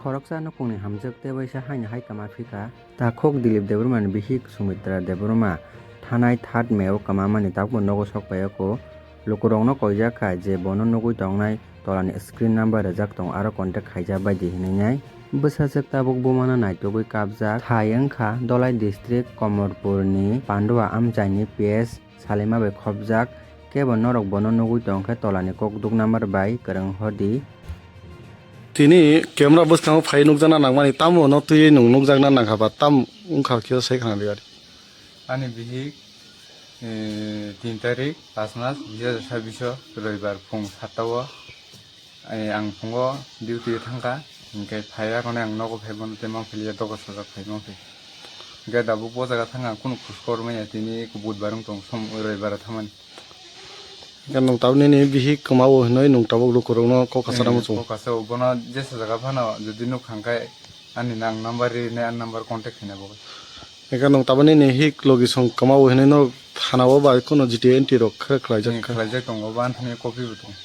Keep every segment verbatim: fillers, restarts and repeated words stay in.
Khoroksa nukungni hamjwk tei waisa haino hai kwma phikha. Takhuk Dilip Debbarmani bihik Sumitra Debbarma thanai third May o kwmamani tabukbo nogo sok paiyakho. Lukurokno koijak kha je bono nugwi tongnai tolani screen number rijak tongo aro contact khaijak baidi hinwi nai. Bwsajwk tabuk bumano naitugwi kapjak. Thai wngkha Dholai district Komorpurni Pandua amchaini P S Salima bai khopjak, kebo norok bono nugwi tong khe tolani kokduk number bai kwrwng hor di. Tini camera bwskango phai nukjakna nangmani, tamo no twiwi nwng nukjakna nangkha ba, tam wngkha khe sai khna di ari. Ani bihik, eh, tin tarik, pas mas, dui hajar sabbish o, roibar phung satta o. Ai, ang phungo duty o thangkha, hinkhe phaiya hwnwi ang nogo phai bono tei mangpili ya doga sajak phai mangpili. Hinkhe tabuk bo jaga thangkha, ang kunu khuskor manya, tini budbar wng tong som roibar thamani. Hinkhe nwng tabuk nini bihik kwma o hwnwi nwng tabuk lukurokno kok kasarma muchung. Kok kasa o bono jesa jaga phano jodi nuk kha hinkhe ani nang number ri nai, ani number contact khaina bo. Hinkhe nwng tabuk nini hik logi song kwma o hwnwi no thana o ba kunu G T A entry rok khe khlaijak kha. Khlaijak tongo, bo ani thani copy bo tongo.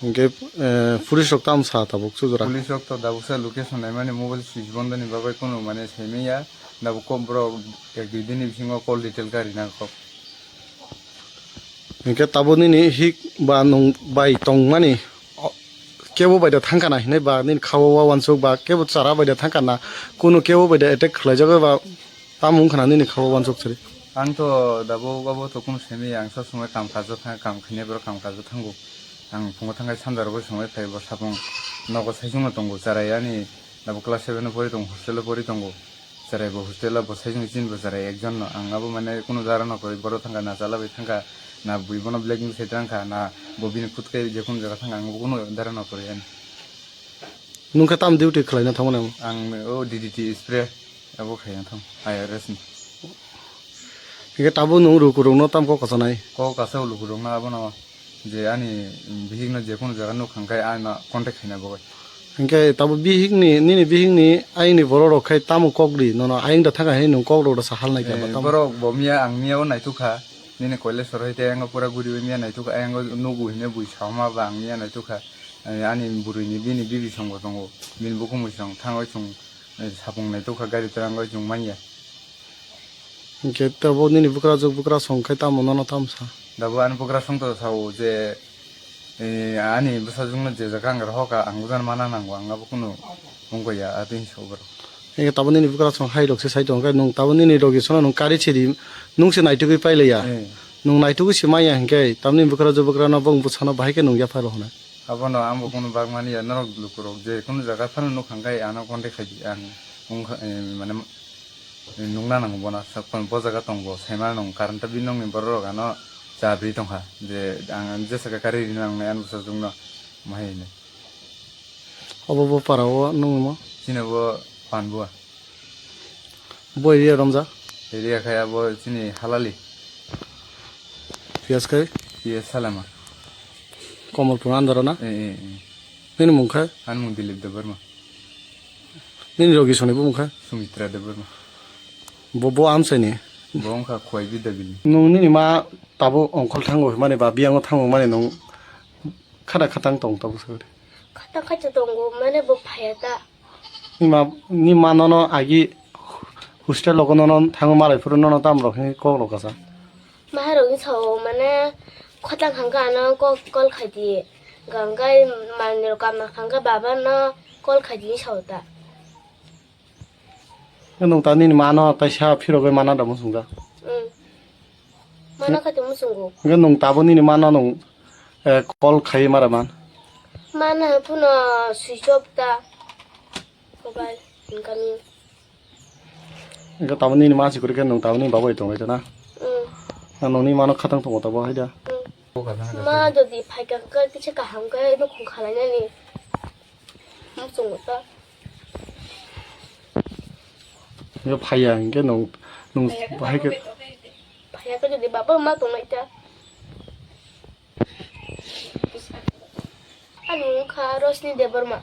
Hinkhe, eh, police rok tamo sa tabuk chujora? Police rok to tabuk sa location naimani mobile switch bondo ni bagwi kunu mane saimanya. Tabuk kok borok ek dui din ni bisingo call detail kari nang kok. Hinkhe tabuk nini hik ba nwng bai tongmani, o, kebo bai da thangkha na hinwi ba nini kha o uansuk ba kebo chara bai da thangkha na, kunu kebo bai da attack khlaijak ba. Tamo wngkha na nini kha o uansuk siri? Ang to tabuk abo to kunu simi, ang sob somoi kam kajo thang, kam khainai borok kam kajo thango. Ang phungo thangkhe sanja rogwi somoi phai bo sapung nogo saichung no tongo, cherai ani tabuk class seven o pori tongo, hostel o pori tongo. Cherai bo hostel o bo saichung chini bo cherai ekjon no. Ang abo mane kunu dara no kwrwi, borok thangkha na chala bai thangkha, na bui bono blackmail sai thangkha, na bo bini khut kai je kunu jaga thangkha, ang bo kunu dara no kwrwi ani. Nwng khe tam duty khlaina thangmani amo? Ang o D D T spray abo khaina thang, I R S ni. Hinkhe tabuk nwng lukurokno tam kok kasanai? Kok kasa o lukurokno abono je ani bihikno je kunu jaga nuk kha hinkhe ano contact khaina bagwi. Hinkhe tabuk bihikni, nini bihikni ayangni borok rok khai tamo kok ri, nono ayang da thangkha hinwi nwng kok rok sa halnai kha ba tamo? Borok bo miya ang miya o naituk kha, nini Koileshwar hai tei ayang o pura guriwi miya naituk kha, ayang o nugu hinwi bui sama ba ang miya naituk kha. Eh, ani bwrwini bini bibi songbo tongo, bini bukhumui song thangwi chwng, eh, sapung naitukha gari twrangwi chwng manya. Hinkhe tabuk nini bwkrajwk bwkrasong khai tamo nono tamo sa? Tabuk ani bwkrasong to sao je, eh, ani bwsajwkno je jaga ang rohorkha ang bujano mana nango, ang abo kunu wngkha ya, a tei hinwi sa borok. Hinkhe tabuk nini bwkrasong hai rok se sai tongo, nwng tabuk nini logi sono nwng kari siri nwng se naitugwi pailaiya. Eh. Nwng naitugwi se manya hinkhe tabuk nini bwkrajwk bwkrano bong bwsano bahai khe nwng yapha rohornai. Abono ang bo kunu bak mani ya, norok lukurok je kunu jaga phano nuk kha, hinkhe ano contact khai di, ang wngkha, eh, mane, eh, nukna nango bono, sa-, bo jaga tongo, saimano nung, karon ta bini nokni borok rok ano chabri tongkha, je ang jesa khe kari rina nangnai ani bwsajwkno, ma hai hinwi. Obo bo para o nungmo? Chini bo Panbua. Bo area romjak? Area khai abo chini Halali. P S khai? P S Salama. Komolpur under o na? Eh, eh, eh. Nini mung khai? Ani mung Dilip Debbarma. Nini logi soni bo mung khai? Sumitra Debbarma. Bo, bo amsai ni? Bo wngkha Khowai Bidya Bili. Nung nini ma tabuk ongkhol thango hwnmani ba biyango thango hwnmani nung khada khatang tong tabuk sakhe? Khatang khacha tongo, mane bo phaiya ta. Nima, ni ma nono agi hostel logo nono thango malai phuru nono tam rok hwnwi kok rok kasa. Mahai rok ni sao mane khotang hangka ano kok call khai di. Gangkai manwi rok kamna hangka baba no call khai di sao ta. Nwng ta nini ma no kaisa phirogwi mana da muchungjak. Mm. Mana khaito muchungo. Hwnkhe nwng tabuk nini ma no nwng, eh, call khai mara man? Mana hai phano switch off ta. Mobile incoming. Hwnkhe tabuk nini ma si kwrwi khe nwng tabuk nini baba bai tonglai ta na? Mm. Na nwng nini ma no khatang tongo tabuk hai da? Mm. Ma jodi phaikha khe kisa kaham khe nukhung khalainani. Muchungo ta. Yo phaiya hinkhe nwng, nwng bahai khe. Phaiya khe jodi baba ma tongnai ta. Ani mung kha Roshni Debbarma.